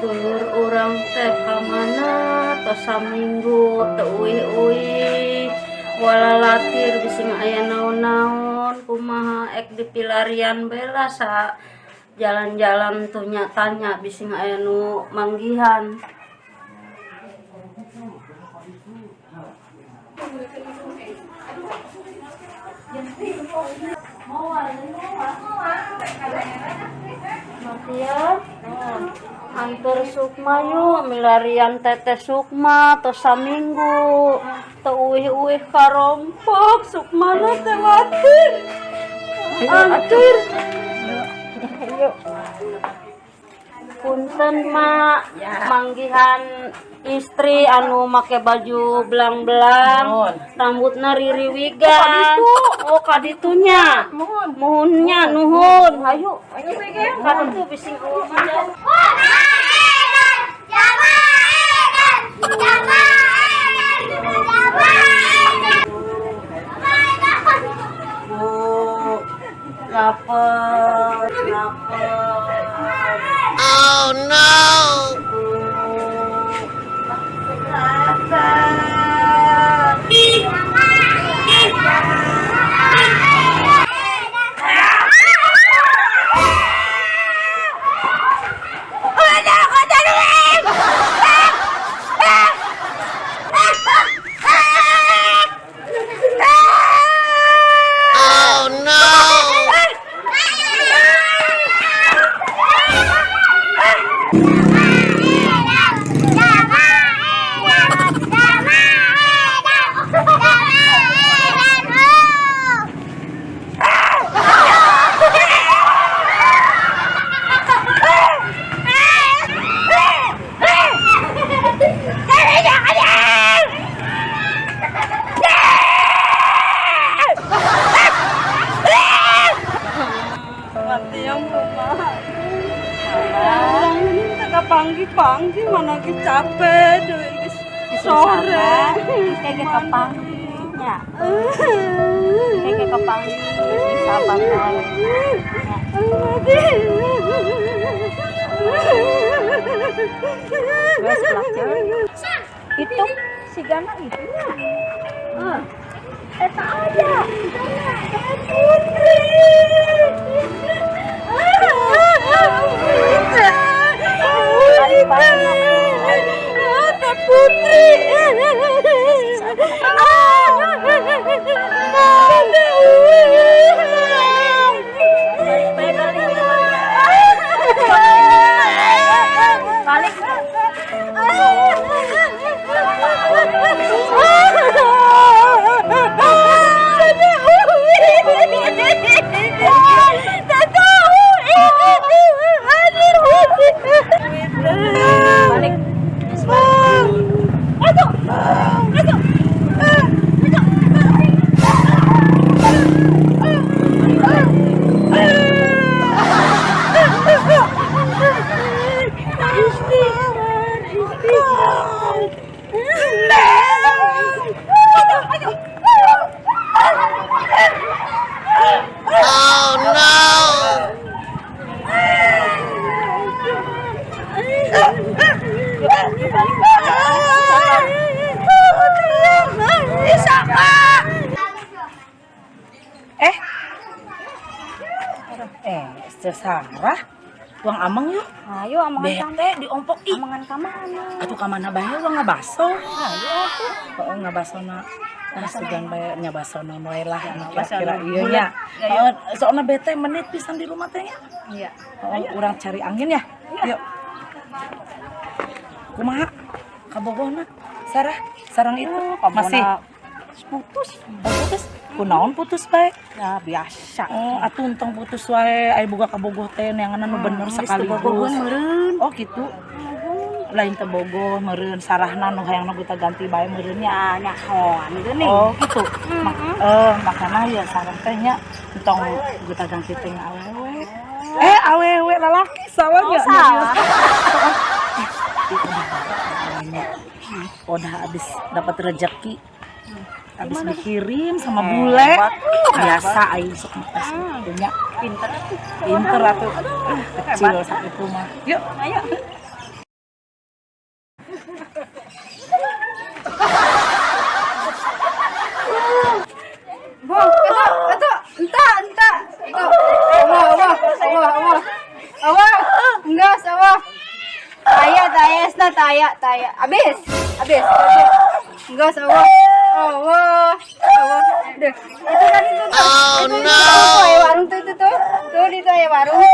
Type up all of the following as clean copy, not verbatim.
Dulur urang teh ka mana tos saminggu teu uih-uih, walalatir bisi aya naon-naon. Kumaha ek dipilarian bela sa jalan-jalan tuh nya, tanya bisi aya nu manggihan. Matia, anter Sukma yuk, milarian Teteh Sukma tos saminggu teu uih-uih, karompok sukmana teh mati. Anter. Yuk. Punten, Mak, manggihan istri anu make baju belang-belang, rambutna ririwigan. Oh, kaditunya. Muhun nya, nuhun. Hayu. Kaditu bisi eueuh mah jauh. Bu, lapar, lapar. Oh no! Bu, lapar. Oh no! Mati yang kumaha. Urang ini teh kapanggih-panggih, mana ge capek deui, geus sore. Kayak kapanggihnya, kayak kapanggih sabar nya. Mati. Geus ulah ceurik. Itu si Gana itu nya. Eta aya Gana Putri. Balik balik. Teh Putri. Balik balik balik balik. Balik. Istighfar, istighfar. Oh no! Yuk, balik balik. Eh, eh, Sarah, tuang ameng yuk. Ayo amangan kamu. Bete diompok ih. Amangan ka mana? Atuh ka mana bae urang ngabaso. Ayo atuh. Heeh, ngabasona. Nah, sugan bae nya basona wae lah anu Basona kira-kira ieu bulat. Nya. Heeh, soalna bete menit pisan di rumah teh nya. Iya. Heeh, urang cari angin ya. Yuk. Kumaha? Kabogohna? Sarah, sarang itu masih Putus. Oh, putus. Kunaon putus bae? Ya biasa. Oh, atuh entong putus wae, aya boga kabogoh teh neangan nu bener Geus teu sekaligus. bogoheun meureun. Oh, gitu. Lain teu bogoh meureun, sarahna nu hayangna gonta ganti bae meureun nya. Ya nyahoan geuning. Oh, gitu. Makana ya sarah teh nya entong gonta ganti teh awewe. Eh, awewe lalaki salah Oh, nya. salah. Udah habis dapat rezeki. Habis dikirim sama bule. Biasa aing sok ngetes gitu nya. Pinter atuh. Pinter atuh. Kecil sakitu mah. Yuk. Ayo. Taya, taya. Abis, abis. Enggak, euweuh. Euweuh. Euweuh. Duh, itu kan itu tuh. Oh, Itu, no. Itu, tuh, aya warung tuh itu tuh. Tuh di itu aya warung.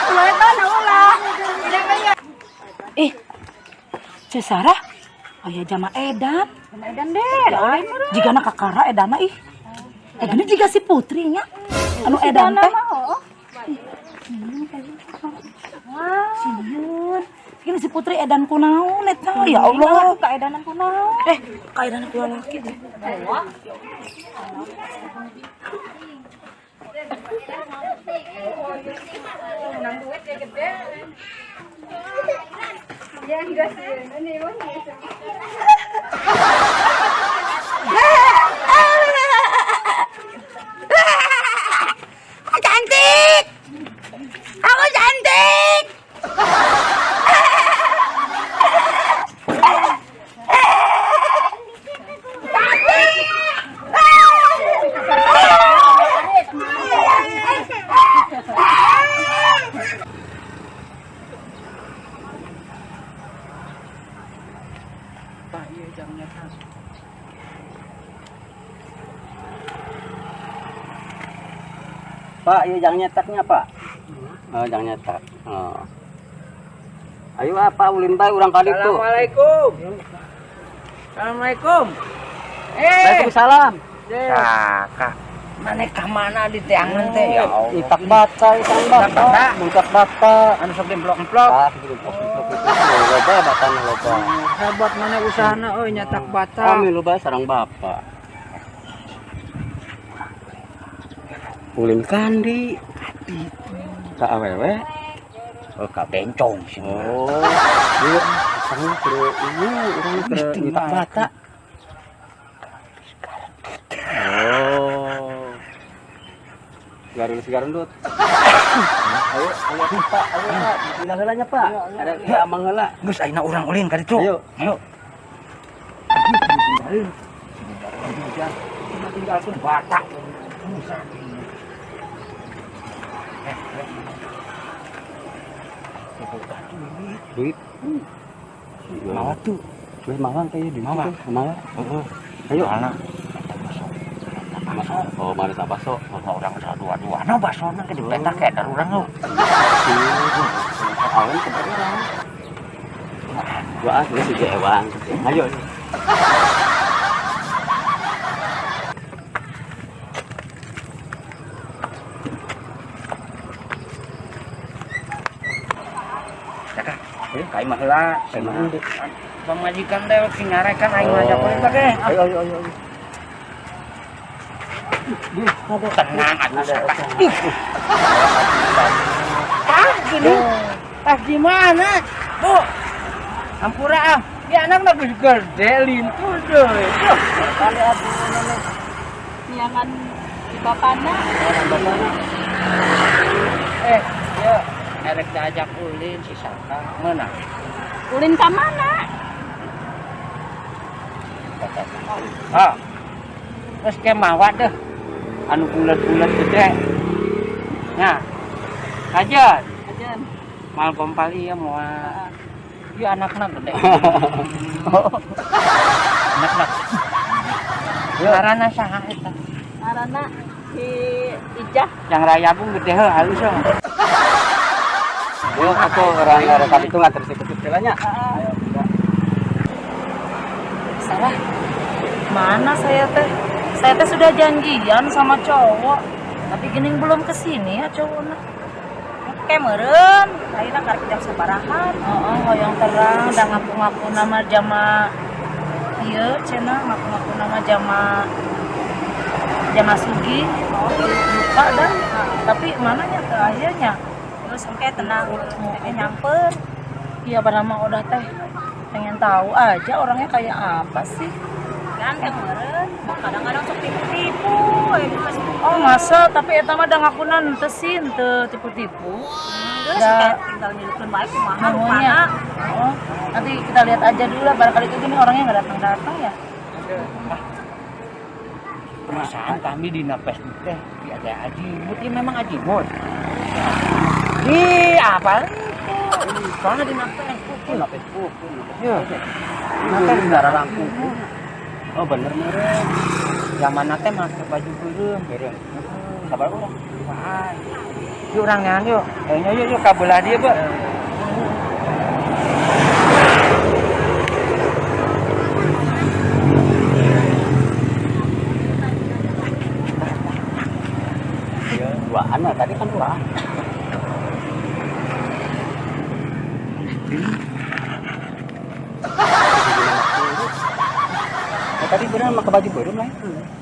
Ulah eta na ulah. Tidak kaya. Ih, Ceu Sarah, aya jama edan. Jama edan deh, da oleh meureun. Jigana kakara edana ih. Eh gini juga si putrinya. Anu edan teh. Sieun. Gini si putri edan kunaon eta? Ya Allah. Kaedanan kunaon? Eh, kaedan ku lalaki deh. Menang duit ya gede. Ya enggak sih, ini mah biasa. Cantik. Aku cantik. Pak, iya jang nyetak. Pak, iya jang nyetaknya, Pak. Oh, jang nyetak. Oh. Ayo apa ulin bae urang kali tuh. Assalamualaikum. Assalamualaikum. Eh, Waalaikumsalam. Kakak. Mana ka mana di teangan teh ya Allah. Itak bata, itak bata, bungkak bata. Anu sok demplok-emplok. Ah, demplok-emplok itu loba batana loba. Hebat mana usahana euy nyetak bata. Kami loba sarang bapak. Ulin kandi. Ka awewe. Oh, ka bencong sih. Oh, iya, sangat ke iya, urang ke nyetak bata. Oh. Garul sigarundut. Ayo, ayo Pak, ayo Pak, tinggal heula nya Pak. Ada ya amang heula. Geus ayeuna urang ulin ka ditu. Ayo. Ayo. Tinggalkeun bata. Duit. Mawa tuh. Weh mawa kayak duit. Mawa. Tuh, mawa. Heeh. Ayo. Soalna eta baso. Eta baso. Oh, mana tak baso. Oh, urang dua-dua na basona ke dipetak kayak dari urang lu. Awen ke urang. Wah, geus si ewang. Ayo. Kakak, kai mah heula. Pamajikan teh sing ngarekan aing ngajak ulin teh. Ayo, ayo, ayo. Tenang atuh sakak. Ah, gini. Ah, gimana? Bu. Ampura ah. Ini anak mah geus gede lintu deui. Kali atuh nenek. Niangan di bapana. Eh, ya erek diajak ulin si Saka meunang. Ulin ka mana? Ah. Terus ke mawa deh. Anu bulat-bulat gede. Nah. Kajen. Ajen. Mal gompal iya moal. Ieu anakna gede. Anakna. Ngaranna saha eta? Ngaranna si Ijah. Yang rayabung gede heuh halus heuh. Yo, aku orang ngarek itu nganter si kutip heula nya. Ayo. Sarah, mana saya teh? Saya teh sudah janjian sama cowok, tapi gening belum kesini ya cowoknya. Kayak meureun, ayeuna karek jam sabarahan. Oh, hoyong terang, dah ngaku-ngaku nama jama ieu cenah ngaku-ngaku nama jama jama Sugi. Lupa dah. Tapi mananya teu aya nya. Terus engke tenang, engke nyamper. Iya, padahal mah udah teh pengen tahu aja orangnya kayak apa sih. Kan kayak meureun, kadang-kadang sok tipu-tipu aya di Facebook. Oh, masa? Tapi eta mah da ngakuna henteu sih, henteu tipu-tipu. Terus Da- kayak tinggal nyelupkeun bae kumaha Namanya. rupana. Oh, nanti kita lihat aja dulu lah. Barangkali itu gini orangnya nggak datang-datang ya. Perasaan kami di Facebook teh di ada Ajimut, ya memang Ajimut. Ih, apa itu? Soalnya di Facebook. Oh, na Facebook. Iya. Nanti di darah rangkung. Oh, bener meureun. Zaman teh make baju beureum. Beureum. Sabar urang. Wah. Yuk urang neangan yuk. Eh, yuk yuk ka belah dieu, Be. Ya, duaan lah tadi kan duaan. Oh, tadi bener make baju beureum lah.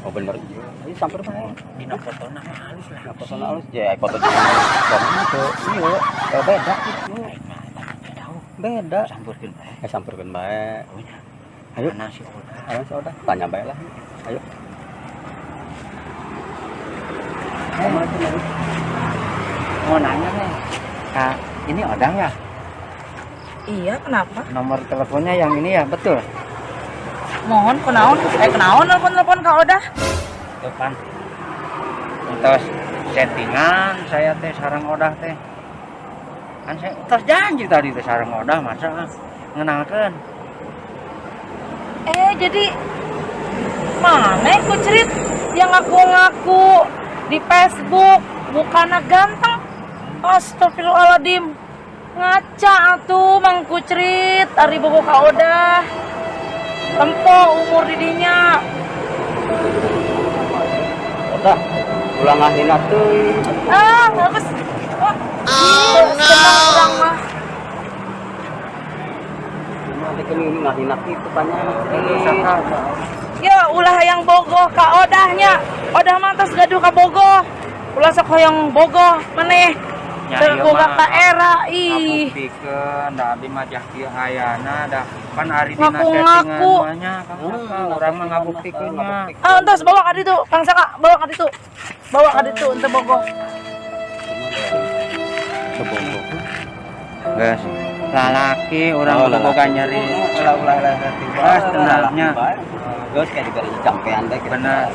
Oh bener iya. Ayo samper bae. Dina fotona mah halus lah. Nah, fotona halus ya, foto jeung suami teu ieu beda gitu. Beda. Samperkeun bae. Eh samperkeun bae. Oh, nya. Ayo. Mana si Oda? Ayo si Oda, tanya bae lah. Ayo. Mau nanya nih, Kak, ini Odang ya? Iya, kenapa? Nomor teleponnya yang ini ya, betul? Mohon kunaon? Kunaon nelpon-nelpon ka Odah? Tuh kan. Entos settingan saya teh sareng Odah teh. Kan saya tos janji tadi teh sareng Odah masa ngenalkeun. Jadi mana Kucrit yang ngaku-ngaku di Facebook bukannya ganteng? Astagfirullahaladzim, ngaca atuh Mang Kucrit ari bogo ka Odah. Tempo umur didinya. Odah, ulah ngahina teuing. Ah, bagus. Wah, Oh no! senang urang mah. Cuma teh keun ngahina kitu tanya. Ya ulah yang bogoh ka Odahnya. Odah mah tos gaduh ka bogoh. Ulah sok hoyong bogoh maneh. Nya, Teu ieu boga mah ka era ih. Ngabuktikeun da abdi mah jah kieu ayana da pan ari dina Ngaku-ngaku. settingan mah nya Kang Saka urang mah ngabuktikeun nya. Ah, entos bawa ka ditu, Kang Saka, bawa ka ditu. Bawa ka ditu ente bogoh. Sebogoh. Geus lalaki urang Oh, kudu boga lalaki. nyeri. Ulah ulah ulah Geus tenangnya. Geus kayak diberi campean teh. Bener.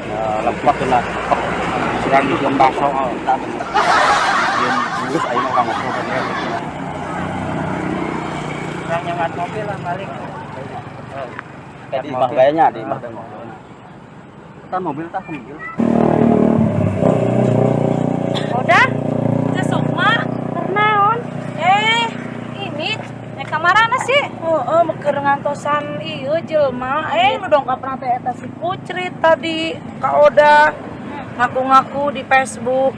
Nah, lempak lah. Urang dijieun bakso. Tah bener. Geus ayeuna urang ngobrol bener. Urang nyangat mobil lah balik. Kayak di imah bae nya, di imah bae ngobrol. Tah mobil tah ke mobil. Odah, Teh Sukma, Naon? Ini Nya kamarana sih? Heeh, keur ngantosan ieu jelema. Nu dongkap teh eta si Kucrit tadi ka Odah ngaku-ngaku di Facebook.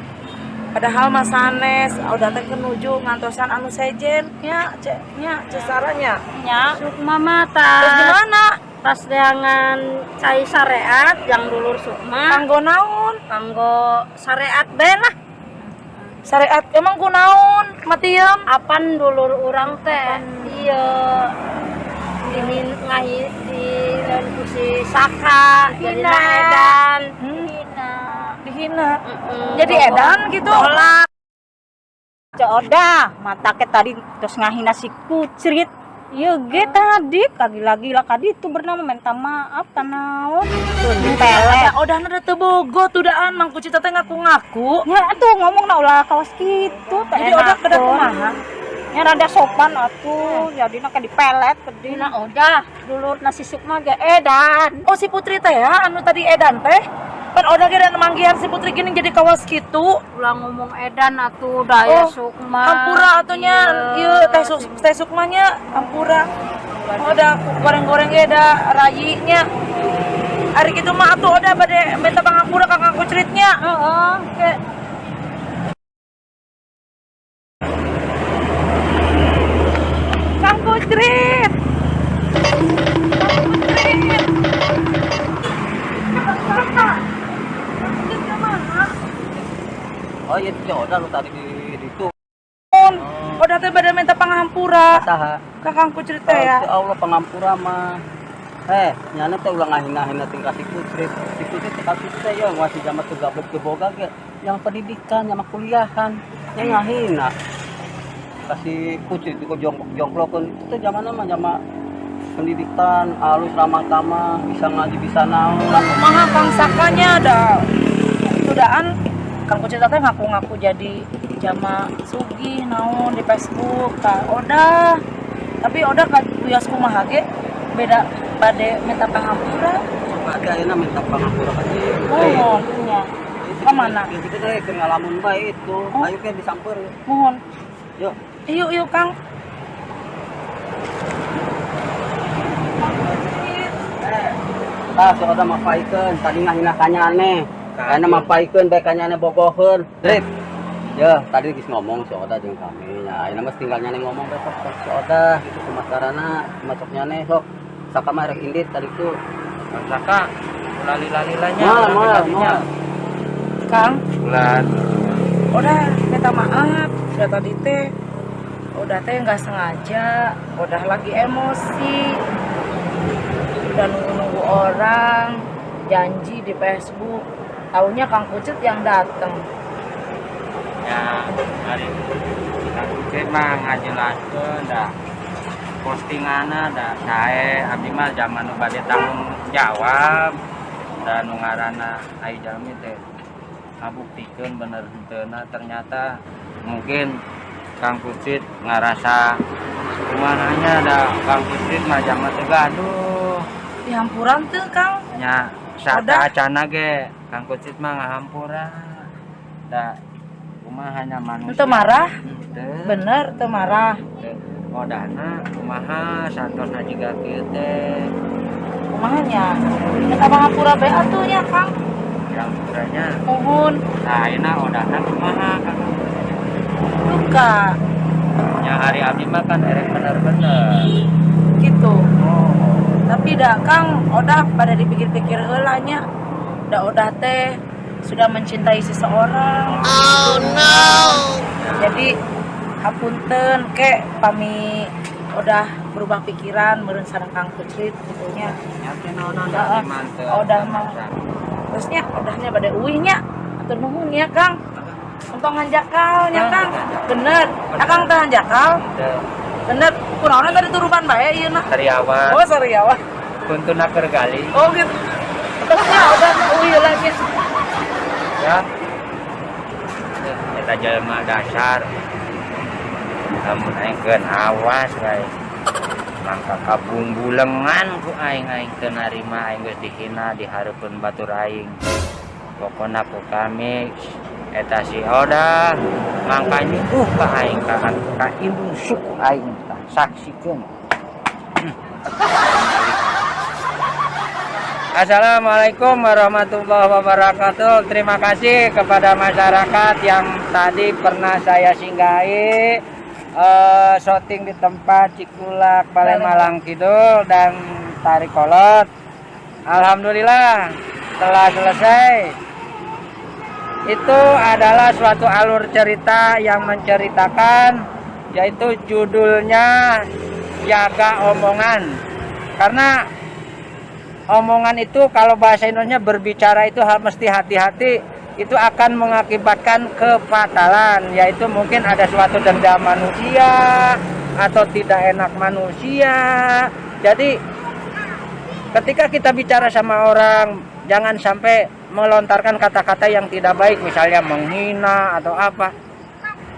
Padahal mah sanes, Odah teh nuju ngantosan anu sejen nya, cek nya, cek saranya. Nya Sukma mah Terus tas gimana? tas deangan cai syariat yang dulur Sukma. Kanggo naon? Kanggo syariat bae lah. Syariat emang ku naon? Matiem. Apan dulur urang teh ieu dimin ngahi di ku si Saka jadi edan. Dihina. Jadi edan gitu. Tolak. Cok Odah, mata ke tadi terus ngahina si Kucrit. Ieu ge tadi kagila-gila kadi itu bernama minta maaf tanaon. Tuh dipelek. Ada Odah na teu bogo tudaan Mang Kucrit teh ngaku-ngaku. Ya atuh ngomong na ulah kawas kitu teh. Jadi Odah kedah kumaha? Ya rada sopan atuh, jadina ke dipelet ke Dina Odah dulur nasi Sukma ge edan. Oh si Putri teh ya, anu tadi edan teh. Pan Odah ge dan manggihan si Putri gini jadi kawas kitu. Ulah ngomong edan atuh daya Oh, Sukma. Hampura atunya ieu teh teh Sukmanya hampura. Odah goreng-goreng ge da rayinya. Ari kitu mah atuh Odah bade minta pangampura ka Kang Kucritnya. Heeh, ke Kang Kucrit. Kang Kucrit. Kang Kucrit kemana? Oh iya si Odah lu tadi di itu. Odah teh bade minta pangampura Saha? ka Kang Kucrit teh ya. Ya Allah pangampura mah. Nyana teh ulah ngahina-hina tingkah si Kucrit. Si Kucrit teh kasih teh ya masih zaman teu gablek teu boga ge. Yang pendidikan, yang kuliahan, yang ngahina. Kasih Kucrit ku jongklok-jongklokeun itu teh zamanna mah zaman Pendidikan alus, ramah tamah, bisa ngaji, bisa naon. Lah, kumaha Kang Sakanya da tudaan Kang Kucrit teh ngaku-ngaku jadi jama sugih naon di Facebook ka Odah. Tapi Odah ka wios kumaha ge beda bade minta pangampura. Coba ada ayeuna minta pangapura ka si Mohon nya. Ka mana? Ya gitu teh keur ngalamun bae itu. Oh. Ayo ke disamper. Mohon. Yuk. Yuk yuk, Kang. Tah si Oda mapaikeun tadi ngahina kanyane. Karena mapaikeun bae kanyane bogoheun. Drip. Ya, tadi geus ngomong si Oda jeung kami nya. Ayeuna mah tinggal nyane ngomong bae sok sok si Oda gitu kumaha carana masuk nyane sok. Saka mah rek indit tadi tuh. Kang Saka ulah lila-lilanya. Moal, ulah moal, lila-lilanya. moal. Kang, Ulah. Odah minta maaf, udah tadi teh udah teh nggak sengaja, udah lagi emosi, udah nunggu-nunggu orang, janji di Facebook, taunya Kang Kucit yang dateng. Ya, hari Kang Kucit mah ngajelaskeun dah postinganna dah sae abdi mah zaman nu bade tanggung jawab dan nu ngaranna ai jalmi teh ngabuktikeun bener henteuna, ternyata mungkin Kang Kucit ngarasa kumananya da Kang Kucit mah zaman teh gaduh. Dihampuran tuh, Kang. Nya saat Odah. Acana ge Kang Kucit mah ngahampura da kumaha nya manusia. Henteu marah? Henteu. Bener, teu marah. Henteu. Odahna kumaha santosna jiga kieu teh? Kumaha nya? Minta pangampura bae atuh nya, Kang. Hampuranya. Mohon. Nah, ayeuna odahna kumaha, Kang? Duka. Nya hari abdi mah kan erek bener-bener. Gitu. Oh. Tapi dah Kang, Odah pada dipikir-pikir heula nya. Da Odah teh sudah mencintai seseorang. Oh no! Jadi hapunten ke pami Odah berubah pikiran meureun sareng Kang Kucrit gitu nya. Nya teh naonan Heeh. abdi mah teu Odah mah. Terusnya Odahnya pada uih nya. Atur nuhun ya, Kang. Entong hanjakal nya, Kang. Bener. Akang teh hanjakal. Teu. Bener. Kunaon tadi turupan bae ieu nah. Sariawan. Oh, sariawan. Kuntuna keur gali. Oh gitu. Terusnya udah uih lagi. Ya. Eta jelema dasar. Lamun aing keun awas wae. Mangka kabungbulengan ku aing, aing teu narima aing geus dihina di hareupeun batur aing. Pokona ku kami eta si Oda mangka nyuguh ka aing ka indung suku aing tah saksikeun. Assalamualaikum warahmatullahi wabarakatuh. Terima kasih kepada masyarakat yang tadi pernah saya singgahi, syuting di tempat Cikulak, Balai Malang Kidul dan Tarikolot. Alhamdulillah telah selesai. Itu adalah suatu alur cerita yang menceritakan, yaitu judulnya Jaga Omongan. Karena omongan itu kalau bahasa Indonesia berbicara itu mesti hati-hati, itu akan mengakibatkan kefatalan, yaitu mungkin ada suatu dendam manusia atau tidak enak manusia. Jadi ketika kita bicara sama orang, jangan sampai melontarkan kata-kata yang tidak baik, misalnya menghina atau apa.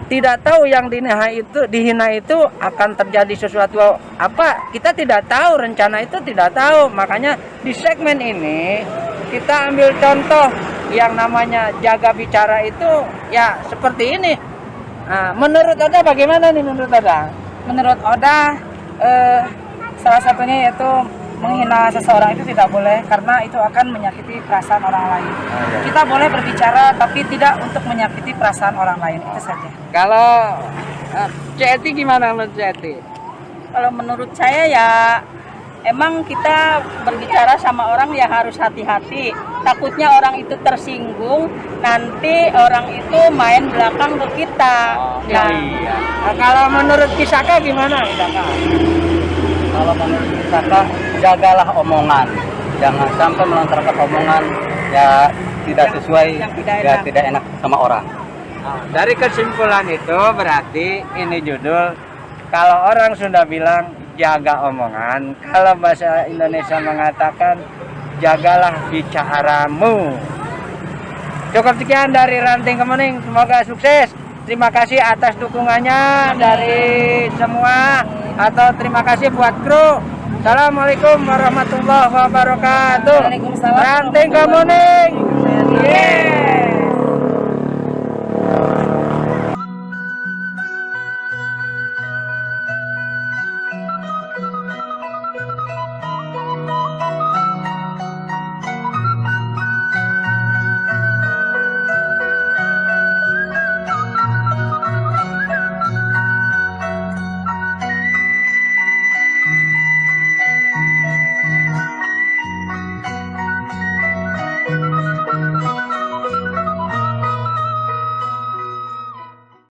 Tidak tahu yang dihina itu akan terjadi sesuatu apa, kita tidak tahu, rencana itu tidak tahu. Makanya di segmen ini kita ambil contoh yang namanya jaga bicara itu ya seperti ini. Nah, menurut Oda bagaimana nih menurut Oda? Menurut Oda, salah satunya yaitu menghina seseorang itu tidak boleh karena itu akan menyakiti perasaan orang lain. Oh, iya. Kita boleh berbicara tapi tidak untuk menyakiti perasaan orang lain, itu saja. Kalau Ceti gimana menurut Ceti? Kalau menurut saya ya emang kita berbicara sama orang ya harus hati-hati. Takutnya orang itu tersinggung, nanti orang itu main belakang ke kita. Oh, Nah, iya. Nah, kalau menurut Kisaka gimana, Kisaka? Kalau menurut Kisaka, jagalah omongan. Jangan sampai melontarkan omongan ya tidak sesuai, yang tidak ya enak. tidak enak sama orang. Nah, dari kesimpulan itu berarti ini judul kalau orang Sunda bilang Jaga omongan. Kalau bahasa Indonesia mengatakan jagalah bicaramu. Cukup sekian dari Ranting Kemuning. Semoga sukses. Terima kasih atas dukungannya dari semua atau terima kasih buat kru. Assalamualaikum warahmatullahi wabarakatuh. Waalaikumsalam. Ranting Kemuning. Yeah.